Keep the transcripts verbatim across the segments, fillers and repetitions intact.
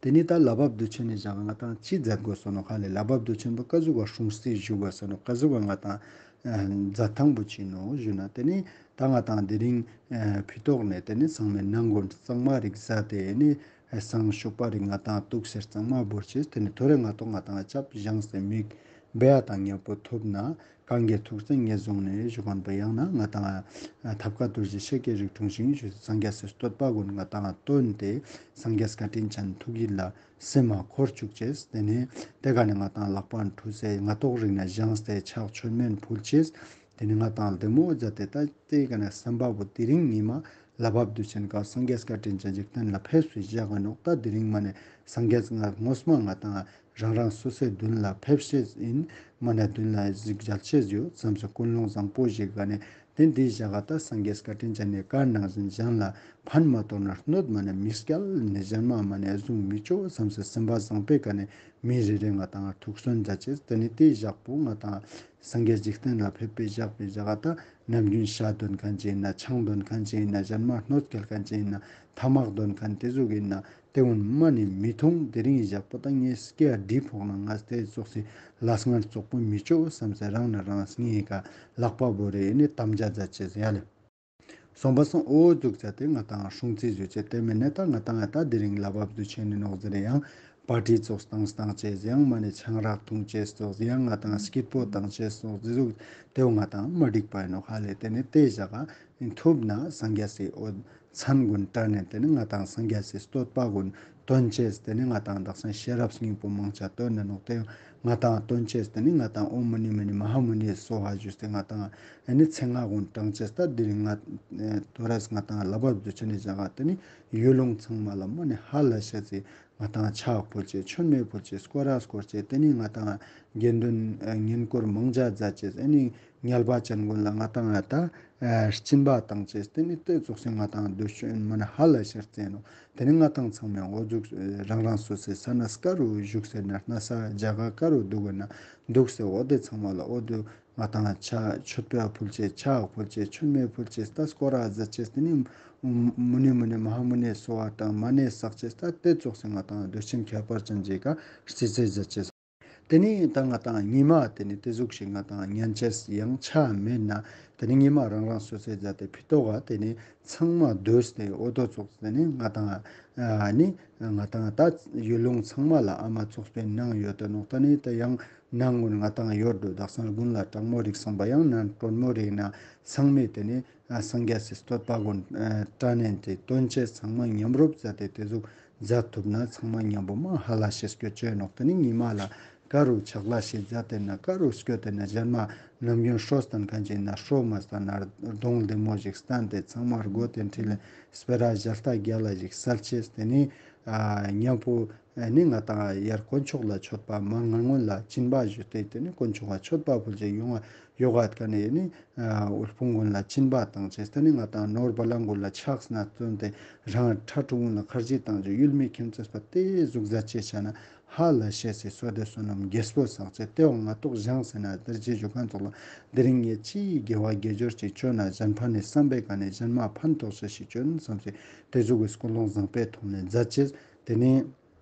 ཏེ་ནེ་ད་ལྷ་བབས་དུས་ཆེན་ནི་ཞག་ང་ཏང་ཅི་མཛད་དགོས་སོ་ནོག་ཧ་ལེ། ལྷ་བབས་དུས་ཆེན་པོ་ཀ་ཟུག་ག་སྲུང་བརྩི་ཞུ་དགོས་སོ་ནོག་ཀ་ཟུག་ག་ང་ཏང་མཛད་ཐང་པོ་ཅི་ནོག་ཞུ་ན། ཏེ་ནེ་ད་ང་ཏང་དེ་རིང་ཕི་ཏོག་ནེ་ཏེ་ནེ་ཚང་མའི་ནང་གོན་གཙང་མ་རིག་ཟ་ཏེ་ནེ་སང་ཞོགས་པ་རིག་ང་ཏང་ཏུག་སེ་གཙང་མ་བོར་ཅེས། ཏེ་ནེ་ཐོ་རེ་ང་ཏོག་ང་ཏང་ཆབ་བཞེངས་ཏེ་མིག་སྦེ་ཡ་དང་མཉམ་པོ་ཐུབ་ན་གང་གི་ཐུགས་བརྩེ་ངེས་བཟུང་ནས་ཞུ་མཁན་པོ་ཡང་ན་ང་ཏང་ཐབས་མཁས་རྡོ་རྗེ་ཤེལ་གྱི་རིགས་དྲུང་ཞིང་ཞུ་སངས་རྒྱས་སི་བསྟོད་པ་གུན་ང་ཏང་བཏོན་ཏེ་སངས་རྒྱས་བཀའ་དྲིན་ཅན་ཐུགས་ཡིད་ལ་སེམས་མ་འཁོར་བཅུག་ཅེས། ཏེ་ནེ་ཏེ་ག་ནེ་ང་ཏང་ལག་པ་འཁྲུ་སེ་ང་ཏོག་རིག་ན་བཞེངས་ཏེ་ཕྱག་མཆོད་མེ་ཕུལ་ཅེས། ཏེ་ནེ་ང་ཏང་བདེ་མོ་མཛད་དེ་ད་ཏེ་ག་ནེ་བསམ་པ་བོ་དེ་རིང་ཉི་མ་ལྷ་བབས་དུས་ཆེན་ཀ་སངས་རྒྱས་བཀའ་དྲིན་ཅན་འཇིག་རྟེན་ལ་ཕེབས་སུ་བཞག་ག་ནོག་ད་དེ་རིང་མ་ནེ་སངས་རྒྱས་ང་ངོ་མ་ང་ཏང་རང་རང་སོ་སོའི་མདུན་ལ་ཕེབས་ཤེས་ཨིན། མ་ནེ་མདུན་ལ་གཟིགས་མཇལ་ཤེས་ཡོད་བསམ་སེ་ཀུན་སློང་བཟང་པོ་ཞིག་ག་ནེ་ཏེ་འདི་ཞག་ག་ད་སངས་རྒྱས་བཀའ་དྲིན་ཅན་ནི་བཀའ་ནང་བཞིན་གཞན་ལ་ཕན་མ་ཐོགས་ན་གནོད་མ་ནེ་མི་སྐྱལ་ནེ་གཞན་མ་མ་ནེ་བཟུང་མི་ཆོག་བསམ་སེ་སེམས་པ་བཟང་པོའི་ཀ་ནེ་མི་རེ་རེ་ང་ཏང་ཐུགས་སུན་མཛད་ཅེས། ཏེ་ནེ་ཏེ་ཞག་པོ་ང་ཏང་སངས་རྒྱས་འཇིག་རྟེན་ལ་ཕེབས་པའི་ཞག་པའི་ཞག་ག་ད་ནམ་རྒྱུན་ཤ་འདོན་མཁན་ཅིག་ཨིན་ན་ཆང་འདོན་མཁན་ཅིག་ཨིན་ན་གཞན་མ་གནོད་སྐྱེལ་མཁན་ཅིག་ཨིན་ན་ཐ་མག་འདོན་མཁན་ཏེ་ཟུག་ཨིན་ན་ཏེ་གུན་མ་ནེ་མི་ཐོང་། དེ་རིང་ཞག་པོ་ད་ངའི་སྐེ་ཡ་གྲི་ཕོག་ན་ང་ཏེ་ཙོགས་སི་ལས་ངན་རྩོག་པོ་མི་ཆོག་བསམ་སེ་རང་ན་རང་སྙིང་ག་ལག་པ་བོར་རེ་ནེ་དམ་བཅའ་མཛད་ཅེས་ཡ་ལེ། སོང་པ་སང་འོ་ཟུག་ཟེར་ཏེ་ང་ཏང་སྲུང་བརྩི་ཞུ་ཅེས། ཏེ་མེན་ན་ད་ང་ཏང་ད་དེ་རིང་ལྷ་བབས་དུས་ཆེན་ནི་ནོག་ཟེར་ཡང་པར་ཊི་ཙོགས་བཏང་བཏང་ཅེས་ཡང་མ་ནེ་ཆང་རག་འཐུང་ཅེས་ཙོགས་ཡང་ང་ཏང་སྐྱིད་པོ་བཏང་ཅེས་ཙོགས་ཟེར་ཟུག་ཏེ་བོ་ང་ཏང་མ་འགྲིག་པ་ཨིན་ནོག་ཧ་ལེ། ཏེ་ནེ་ཏེ་ཞག་ག་ཐུབ་ན་སངས་རྒྱས་སི་འོ་མཚན་གུན་བཀྲ་ནེ་ཏེ་ནེ་ང་ཏང་སངས་རྒྱས་སི་བསྟོད་པ་གུན་བཏོན་ཅེས། ཏེ་ནེ་ང་ཏང་དག་ས་ཤེས་རབ་སྙིང་པོ་མང་ཆེ་བཏོན་ན་ནོག་ཏེ་ང་ཏང་བཏོན་ཅེས། ཏེ་ནེ་ང་ཏང་ཨོཾ་མུ་ནི་མུ་ནི་མ་ཧཱ་མུ་ནི་སྭཱ་ཧཱ་ཞུས་ཏེ་ང་ཏང་ཨ་ནི་ཚེ་སྔགས་གུན་བགྲང་ཅེས། ད་དེ་རིང་ང་ཨེ་ཐོ་རེས་ང་ཏང་ལྷ་བབས་དུས་ཆེན་ནི་ཞག་ག་ཏེ་ནེ་ཡུལ་ལུང་ཚང་མ་ལ་མ་ནེ་ཧ་ལས་ཤེས་སི་ང་ཏང་ཕྱག་ཕུལ་ཅེས་མཆོད་མེ་ཕུལ་ཅེས་སྐོར་ར་སྐོར་ཅེས། ཏེ་ནེ་ང་ཏང་དགེ་འདུན་ཨེ་བསྙེན་བཀུར་མང་ཇ་མཛད་ཅེས། ཨ་ནི་ཉལ་བ་ཅན་གུན་ལ་ང་ཏང་ང་ད་ཨ་སྦྱིན་པ་བཏང་ཅེས། ཏེ་ནེ་ཏེ་ཙོགས་སེ་ང་ཏང་དུས་ཆེན་མ་ནེ་ཧ་ལས་ཤེས་ཅེས་ནོག། ཏེ་ནེ་ང་ཏང་ཚང་མས་འོ་ཟུག་རང་རང་སོ་སོའི་ས་ན་ཀ་རུ་བཞུགས་སེ་ན་ན་ས་ཇ་ག་ཀ་རུ་འདུག་ག་ན་འདུག་སེ་འོ་ཏེ་ཚང་མ་ལ་འོ་དུ་ང་ཏང་ཕྱག་མཆོད་པ་ཕུལ་ཅེས་ཕྱག་ཕུལ་ཅེས་མཆོད་མེ་ཕུལ་ཅེས་ད་སྐོར་ར་མཛད་ཅེས། ཏེ་ནེ་མུ་ནེ་མུ་ནེ་མ་ཧཱ་མུ་ནི་སྭཱ་ཧཱ་དང་མ་ཎི་བསགས་ཅེས། ད་ཏེ་ཙོགས་སེ་ང་ཏང་དུས་ཆེན་ཁྱད་པར་ཅན་ཞིག་ག་རྩི་རྩི་མཛད་ཅེས། ཏེ་ནེ་ད་ང་ཏང་ཉི་མ་ཏེ་ནེ་ཏེ་ཟུག་ཞིག་ང་ཏང་ཉན་ཅེས་ཡང་ཆ་མེད་ན་ཏེ་ནེ་ཉི་མ་རང་རང་སོ་སོའི་མཛད་དེ་ཕི་ཏོག་ག་ཏེ་ནེ་ཚང་མ་སྡོད་དེ་འོ་དོ་ཙོགས་ཏེ་ནེ་ང་ཏང་ཨ་ནི་ང་ཏང་ད་ཡུལ་ལུང་ཚང་མ་ལ་ཨ་མ་ཙོགས་པའི་ནང་ཡོད་དེ་ནོག། ད་ནི་ད་ཡང་ནང་གུན་ང་ཏང་ཡོད་དོ་དག་ས་གུན་ལ་དྲང་མོ་རིག་སོང་པ་ཡང་ན་དྲོན་མོ་རིག་ན་ཚང་མས་ཏེ་ནེ་ཨ་སངས་རྒྱས་སི་བསྟོད་པ་གུན་ཨ་བཀྲ་ནན་ཏེ་བཏོན་ཅེས་ཚང་མ་མཉམ་རུབ་མཛད་དེ་ཏེ་ཟུག་མཛད་ཐུབ་ན་ཚང་མ་མཉམ་པོ་མ་ཧ་ལས་ཤེས་སྐྱོད་ཅེས་ནོག། ཏེ་ནེ་ཉི་མ་ལ་ཀ་རུ་ཕྱག་ལས་ཤིག་མཛད་དེ་ན་ཀ་རུ་སྐྱོད་དེ་ན་གཞན་མ་ནམ་རྒྱུན་ཧྲོ་སྟན་མཁན་ཅིག་ཨིན་ན་ཧྲོ་མ་སྟན་ན་གདོང་བདེ་མོ་ཞིག་སྟན་ཏེ་ཚང་མ་སྒོ་ཏེ་འཁྲིལ་ལེ་སྤེ་ར་ཞལ་ཏ་རྒྱལ་ལ་ཞིག་སལ་ཅེས། ཏེ་ནེ་ཨ་མཉམ་པོ་ཨ་ནི་ང་ཏང་ཡར་དཀོན་མཆོག་ལ་མཆོད་པ་མ་ང་སྔོན་ལ་སྦྱིན་པ་ཞུས་ཏེ་ཏེ་ནེ་དཀོན་མཆོག་ལ་མཆོད་པ་ཕུལ་ཅེས་ཡོང་ང་ཡོག་ག་ཀ་ནེ་ཨ་ནི་ཨ་དབུལ་ཕོངས་གུན་ལ་སྦྱིན་པ་བཏང་ཅེས། ཏེ་ནེ་ང་ཏང་ནོར་བ་ལང་གུན་ལ་ཕྱག་ན་བརྩོན་ཏེ་རང་ཕྲུ་གུ་གུན་ལ་ཁར་ཇི་བཏང་ཅེས་ཡུལ་མི་ཁྱིམ་མཚེས་པ་ཏེ་ཟུག་མཛད་ཅེས་ཆ་ན་ཧ་ལས་ཤེས་སི་བསོད་བདེ་བསོད་ནམས་རྒྱས་པོ་བསགས་ཅེས། ཏེ་བོ་ང་ཏོག་བཞེངས་ཟེར་ན་ཏེ་རྗེས་འཇུག་མཁན་ཚོགས་ལ་དེ་རིང་ངས་ཅི་དགེ་བ་དགེ་སྦྱོར་ཅིག་བཅོ་ན་གཞན་ཕན་ནི་བསམ་པའི་ཀ་ནེ་གཞན་མ་ཕན་ཐོགས་ཤེས་ཤིག་བཅོ་ན་བསམ་སེ་ཏེ་ཟུག་གི་ཀུན་སློང་བཟང་པོའི་ཐོག་ནེ་མཛད་ཅེས། ཏེ་ནེ་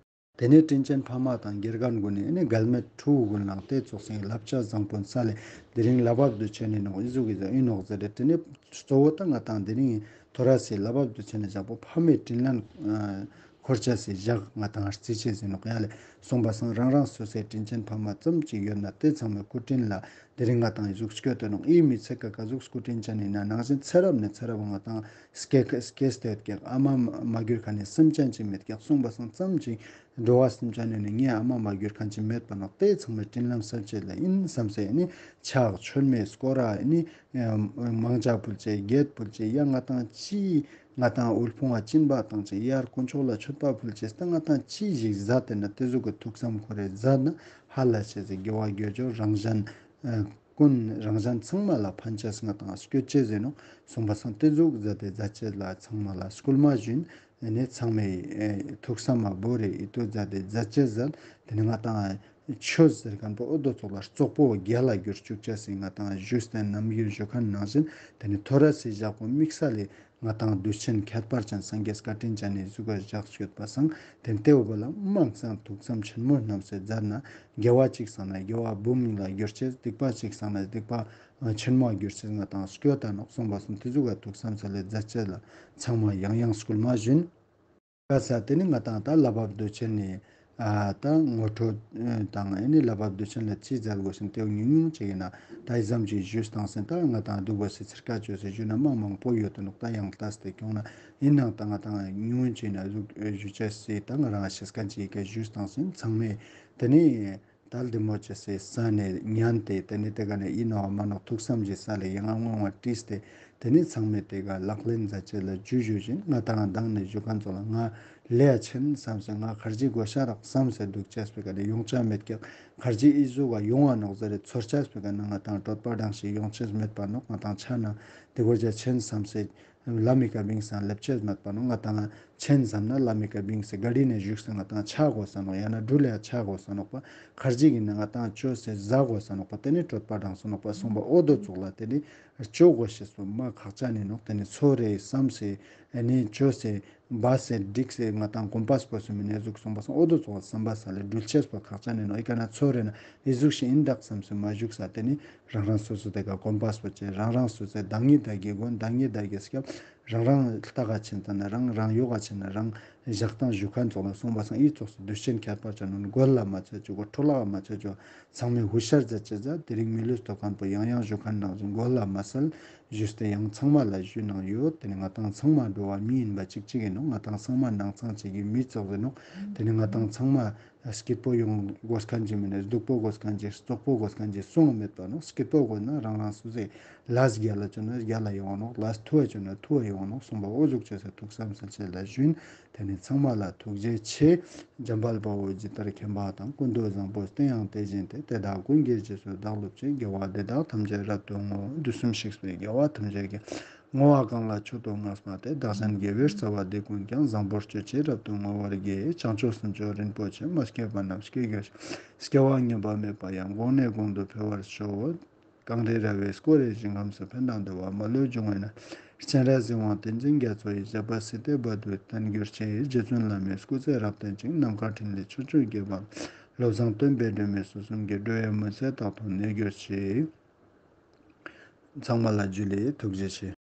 ཏེ་ནེ་དྲིན་ཅན་ཕ་མ་དང་དགེ་རྒན་གུན་ནི་ཨ་ནི་འགལ་མེད་ཕྲུ་གུ་གུན་ལའང་ཏེ་ཙོགས་སེ་བསླབ་བྱ་བཟང་པོ་སལ་ལེ་དེ་རིང་ལྷ་བབས་དུས་ཆེན་ནི་ནོག་ཨི་ཟུག་གི་ཟ་ཨིན་ནོག་ཟེར་ཏེ་ཏེ་ནེ་གཙོ་བོ་ད་ང་ཏང་དེ་རིང་ཐོ་རེ་སི་ལྷ་བབས་དུས་ཆེན་ནི་ཞག་པོ་ཕ་མའི་དྲིན་ལན་ཨ་འཁོར་ཅེས་སི་ཞག་ང་ཏང་རྩི་ཅེས་ཨིན་ནོག་ཡ་ལེ། སོང་པ་སང་རང་རང་སོ་སོའི་དྲིན་ཅན་ཕ་མ་ཙམ་ཅིག་ཡོད་ན་ཏེ་ཚང་མའི་སྐུ་དྲིན་ལ་དེ་རིང་ང་ཏང་ཨི་ཟུག་སྐྱོད་དེ་ནོག། ཨི་མི་ཚེ་ཀ་ཀ་ཟུག་སྐུ་དྲིན་ཅན་ཨིན་ན་ནང་བཞིན་ཚེ་རབས་ནེ་ཚེ་རབས་ང་ཏང་སྐྱེ་སྐྱེས་ཏེ་ཡོད་ཀྱག། ཨ་མ་མ་གྱུར་མཁན་ནི་སེམས་ཅན་ཅིག་མེད་ཀྱག། སོང་པ་སང་ཙམ་ཅིག་འགྲོ་བ་སེམས་ཅན་ནི་ངའི་ཨ་མ་མ་གྱུར་མཁན་ཅིག་མེད་པ་ནོག། ཏེ་ཚང་མའི་དྲིན་ལན་བསལ་ཅེས་ལ་ཨིན་བསམ་སེ་ཨ་ནི་ཕྱག་མཆོད་མེ་སྐོར་ར་ཨ་ནི་མང་ཇ་ཕུལ་ཅེས་གད་ཕུལ་ཅེས་ཡ་ང་ཏང་ཅི་ང་ཏང་དབུལ་ཕོངས་ལ་སྦྱིན་པ་བཏང་ཅེས་ཡར་དཀོན་མཆོག་ལ་མཆོད་པ་ཕུལ་ཅེས་ད་ང་ཏང་ཅི་ཞིག་མཛད་དེ་ན་ཏེ་ཟུག་གི་ཐུགས་བསམ་ཁོ་རེ་མཛད་ན་ཧ་ལས་ཤེས་སི་དགེ་བ་དགེ་སྦྱོར་རང་གཞན་ཨ་ཀུན་རང་གཞན་ཚང་མ་ལ་ཕན་ཅེས་ང་ཏང་སྐྱོད་ཅེས་ཨིན་ནོག། སོང་པ་སང་ཏེ་ཟུག་མཛད་དེ་མཛད་ཅེས་ལ་ཚང་མ་ལ་སྐུལ་མ་ཞུ་ཨིན། ཨ་ནི་ཚང་མའི་ཨེ་ཐུགས་བསམ་མ་བོར་རེ་ཨི་ཏོ་མཛད་དེ་མཛད་ཅེས་ཟེར་ཏེ་ནེ་ང་ཏང་ཆོས་ཟེར་མཁན་པོ་འོ་དོ་ཚོགས་ལ་རྩོག་པོ་རྒྱལ་ལ་གྱུར་བཅུག་ཅེས་སི་ང་ཏང་ཞུས་ཏེ་ནམ་རྒྱུན་ཞུ་མཁན་ནང་བཞིན་ཏེ་ནེ་ཐོ་རེ་སི་ཞག་པོ་དམིགས་བསལ་ལི་ ང་ཏང་གདུལ་ཅན་ཁྱད་པར་ཅན་སངས་རྒྱས་བཀའ་དྲིན་ཅན་ནི་གཟུགས་ཀ་བཞག་ཡོད་པ་སང་། དེ་ལྟེ་བོ་ལ་མང་སང་ཐུགས་བསམ་ཆེན་མོ་བསྣམས་སེ་མཛད་ན། དགེ་བ་གཅིག་བསགས་ན་དགེ་བ་འབུམ་ལ་འགྱུར་ཅེས། སྡིག་པ་གཅིག་བསགས་ན་སྡིག་པ་ཆེན་མོ་འགྱུར་ཅེས། ང་ཏང་སྐྱོད་ད་ནོག་གསུངས་པ་སང་། དེ་ཟུག་ག་ཐུགས་བསམ་སལ་ལེ་མཛད་ཅེས་ལ་ཚང་མ་ཡང་ཡང་སྐུལ་མ་ཞུན། ག་ས་དེ་ནི་ང་ཏང་ད་བསླབ་པ་མདོ་ཆེན་ནི་ཨ་ད་ངོ་སྤྲོད་དང་ཨེ་ནི་བསླབ་པ་མདོ་ཆེན་ལ་ཅི་མཛད་དགོས་ཤེས་དེ་ཉུང་ཉུང་ཅིག་ཡིན་ན། ད་ཨི་ཙམ་ཅིག་ཞུས་བཏང་ཟིན། ད་ང་ཏང་འདུག་པ་སི་ཚིར་ཀ་བཅོས་སེ་ཞུ་ན་མང་མང་པོ་ཡོད་དོ་ནོག་ད་ཡང་ལྟས་ཏེ་ཁྱོང་ན་ཡིན་ནང་ད་ང་ཏང་ཉུང་ཉུང་ཅིག་ཡིན་ན་ཞུ་ཅེས་སི་ད་ང་རང་ཤེས་མཁན་ཅིག་ག་ཞུས་བཏང་ཟིན། ཚང་མས་དེ་ནི་ད་ལྡི་མོ་ཅེས་སི་ས་ནས་ཉན་ཏེ་དེ་ནི་དེ་ག་ནས་ཡིན་ནོ་མ་ནོ་ཐུགས་བསམ་གྱི་ས་ལས་ཡང་ང་ངོ་བྲིས་ཏེ། དེ་ནི་ཚང་མས་དེ་ག་ལག་ལེན་མཛད་ཅེས་ལ་ཇུས་ཞུ་བཞིན། ང་ཏང་མདང་ནས་ཞུ་མཁན་ཚོ་ལ་ང་ལས་ཆེན་བསམ་སེ་ང་ཁར་ཇི་དགོས་ཤ་རག་བསམ་སེ་འདུག་ཅེས་པོའི་ཀ་ནས་ཡོང་ཆ་མེད་ཀྱག་ཁར་ཇི་ཨི་ཟུག་ག་ཡོང་བ་ནོག་ཟེར་རེ་ཚོར་ཅེས་པོའི་ཀ་ནས་ང་ཏང་གྲོད་པ་སྒྲང་ཞིག་ཡོང་ཅེས་མེད་པ་ནོག་ང་ཏང་ཆ་ན་དེ་གོ་ཅ་ཆེན་བསམ་སེ་ལམ་མི་ཀ་བིང་སང་ལེབ་ཅེས་མེད་པ་ནོག་ང་ཏང་ཆེན་བསམ་ན་ལམ་མི་ཀ་བིང་སེ་ག་རི་ནས་བཞུགས་སེ་ང་ཏང་ཆ་དགོས་ས་ནོག་ཡང་ན་འགྲུལ་ལ་ཆ་དགོས་ས་ནོག་པ། ཁར་ཇི་གི་ནས་ང་ཏང་བཅོས་སེ་ཟ་དགོས་ས་ནོག་པ། དེ་ནི་གྲོད་པ་སྒྲང་ས་ནོག་པ་གསུངས་པ། འོ་དོ་ཙོགས་ལ་དེ་ནི་ཅོ་དགོས་ཤེས་སོ་མ་ཁག་ཅན་ནི་ནོག་དེ་ནི་ཚོར་རེ་བསམ་སེ་ཨེ་ནི་བཅོས་སེ་བ་སེ་འགྲིག་སེ་ང་ཏང་གོམ་པ་སྤོས་སེ་མི་ནས་ཟུག་གསུངས་པ་སང་། འོ་དོ་ཙོགས་བསམ་པ་ས་ལས་འགྲུལ་ཅེས་པོ་ཁག་ཅན་ནི་ནོག་ཨི་ཀ་ན་ཚོར་རེ་ན་ཨི་ཟུག་ཤིག་ཨིན་དག་བསམ་སེ་མ་བཞུགས་ས་དེ་ནི་རང་རང་སོ་སོ་དེ་ག་གོམ་པ་སྤོ་ཅེས། རང་རང་སོ་སོའི་བདག་ཉིད་བདག་གི་མགོན། བདག་ཉིད་བདག་གི་སྐྱབས། རང་རང་ལྟ་ག་ཆེན་ཙ་ན་རང་རང་ཡོ་ག་ཆེན་ན་རང་ཞག་དང་ཞུ་མཁན་ཙོགས་ལ་གསུངས་པ་སང་། ཨི་ཙོགས་སུ་གདུལ་ཅན་ཁྱད་པར་ཅན་ནོ་མགོ་ལ་མ་ཚད་ཅོ་གོ་ཁྲོ་ལ་མ་ཚད་ཅོ་ཚང་མས་ཧུ་ཤར་མཛད་ཅེས་ཟ། དེ་རིང་མི་ལུས་ཐོབ་མཁན་པོ་ཡང་ཡང་ཞུ་མཁན་ནང་བཞིན་མགོ་ལ་མ་སལ་ཞུས་ཏེ་ཡང་ཚང་མ་ལ་ཞུ་ནང་ཡོད། དེ་ནི་ང་ཏང་ཚང་མ་འགྲོ་བ་མི་ཡིན་པ་གཅིག་གཅིག་ཡིན་ནོག་ང་ཏང་ཚང་མ་ནང་ཚང་གཅིག་གི་མི་ཙོགས་ཡིན་ནོག་དེ་ནི་ང་ཏང་ཚང་མ་སྐྱིད་པོ་ཡོང་དགོས་མཁན་ཅིག་མིན་ན་སྡུག་པོ་དགོས་མཁན་ཅིག་བཙོག་པོ་དགོས་མཁན་ཅིག་གསུངས་མེད་པ་ནོག་སྐྱིད་པོ་དགོས་ན་རང་རང་སོ་སོའི་ལས་རྒྱལ་ལ་བཅོ་ན་རྒྱལ་ལ་ཡོང་ནོག་ལས་ཐུ་བ་བཅོ་ན་ཐུ་བ་ཡོང་ནོག་གསུངས་པ། འོ་ཟུག་ཅོས་སེ་ཐུགས་བསམ་སལ་ཅེས་ལ་ཞུན། དེ་ནི་ཚང་མ་ལ་ཐུགས་རྗེ་ཆེ། འཇམ་དཔལ་དཔའ་བོས་ཇི་ལྟར་མཁྱེན་པ་དང་། ཀུན་ཏུ་བཟང་པོ་དེ་ཡང་དེ་བཞིན་ཏེ། དེ་དག་ཀུན་གྱི་རྗེས་སུ་བདག་སློབ་ཅིང་། དགེ་བ་འདི་དག་ཐམས་ཅད་རབ་ཏུ་བསྔོ། དུས་གསུམ་གཤེགས་པའི་རྒྱལ་བ་ཐམས་ཅད་ཀྱིས། བསྔོ་བ་གང་ལ་མཆོག་ཏུ་བསྔགས་པ་དེས། བདག་གཞན་དགེ་བའི་རྩ་བ་འདི་ཀུན་ཀྱང་། བཟང་པོར་སྤྱོད་ཕྱིར་རབ་ཏུ་བསྔོ་བར་བགྱི། བྱང་ཆུབ་སེམས་མཆོག་རིན་པོ་ཆེ། མ་སྐྱེས་པ་རྣམས་སྐྱེ་གྱུར་ཅིག་སྐྱེ་བ་ངེས་པ་མེད་པ་ཡང་། གོང་ནས་གོང་དུ་འཕེལ་བར་ཤོག་གངས་རི་ར་བས་བསྐོར་བའི་ཞིང་ཁམས་སུ། ཕན་དང་བདེ་བ་མ་ལུས་འབྱུང་བའི་གནས། སྤྱན་རས་གཟིགས་དབང་ཏེ་འཛིན་རྒྱ་མཚོ་ཡི། བཞད་པ་སྲིད་པའི་རྦ་རླབས་བརྟན་གྱུར་ཅིག་རྗེ་བཙུན་བླ་མའི་སྐུ་ཚེ་རབ་བརྟན་ཅིང་། ནམ་མཁའ་ཕྲིན་ལས་ཕྱོགས་བཅུར་རྒྱས་པ། བློ་བཟང་སྟོན་པའི་སྒྲོན་མེ་སྲིད་གསུམ་གྱི། འགྲོ་བའི་མུན་སེལ་རྟག་ཏུ་གནས་གྱུར་ཅིག་ཚང་མ་ལ་ཇུ་ལེ། ཐུགས་རྗེ་ཆེ།